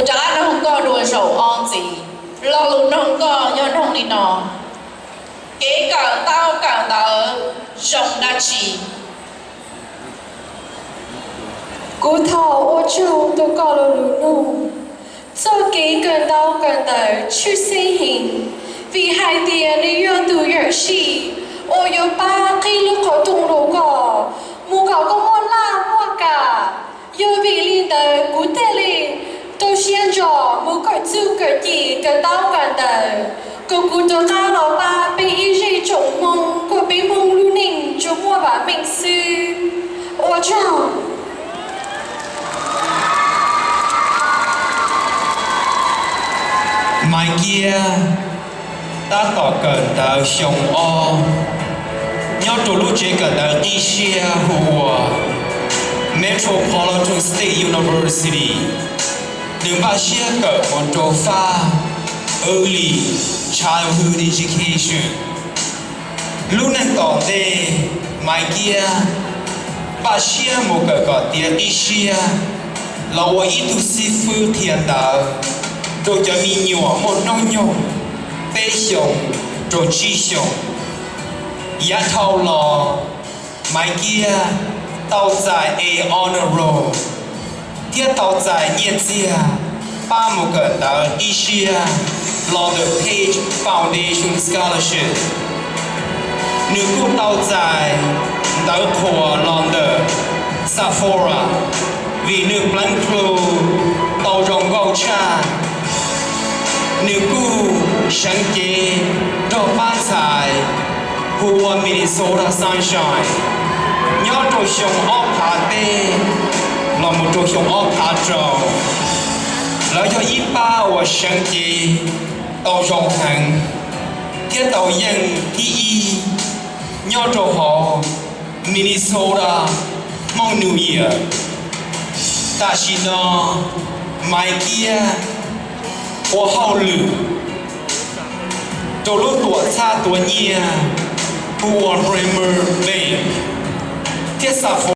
Kuv rov qab noog koj dua zaum ob ntxiv, lo lus noog koj yog noog li no: kev kawm ntau kawm ntawv zoo dab tsi? Kuv thov ua tsaug rau koj lo lus noog. Txoj kev kawm ntau kawm ntawv tshwj xeeb heev, vim hais tias nws yog tus yawm sij uas yuav pab qhib lub qhov rooj rau koj mus kom koj muaj laj muaj kam. Yog vim li ntawd kuv thiaj li rau siab ntso mus kawm txuj kawm ci kawm ntau kawm ntawv, kom kuv rov qab los pab peb ib zej tsoom Hmoob kom peb Hmoob lub neej tsuas muaj vam meej xwb. Ua tsaug. Maiv Kiab tab tom kawm ntawv xyoo ob nyob rau lub tsev kawm ntawv qib siab hu ua Metropolitan State University. Nws npaj siab kawm mus rau fab Early Childhood Education. Lub neej tom ntej, Maiv Kiab npaj siab mus kawm kom tiav qib siab los ua ib tug xib fwb qhia ntawv rau cov me nyuam muaj hnub nyoog peb xyoos rau tsib xyoos. Yav dhau los, Maiv Kiab tau txais A Honor Roll thiab tau txais nyiaj txiag pab mus kawm ntawv qib siab los ntawm Page Foundation Scholarship. Nws kuj tau txais ntawv qhuas los ntawm Sephora vim nws pleev plhu tau zoo nkauj tshaj. Nws kuj seev cev nrog pab ntxhais hu ua Minnesota Sunshine nyob rau xyoo ob phav peb los mus rau xyoo ob phav rau. Lawv yog ib pab uas seev cev tau zoo heev thiab tau yeej thib ib nyob rau hauv Minnesota Hmong New Year. Tam sim no Maiv Kiab ua hauj lwm rau lub tuam txhab tuav nyiaj hu ua Bremer Bank thiab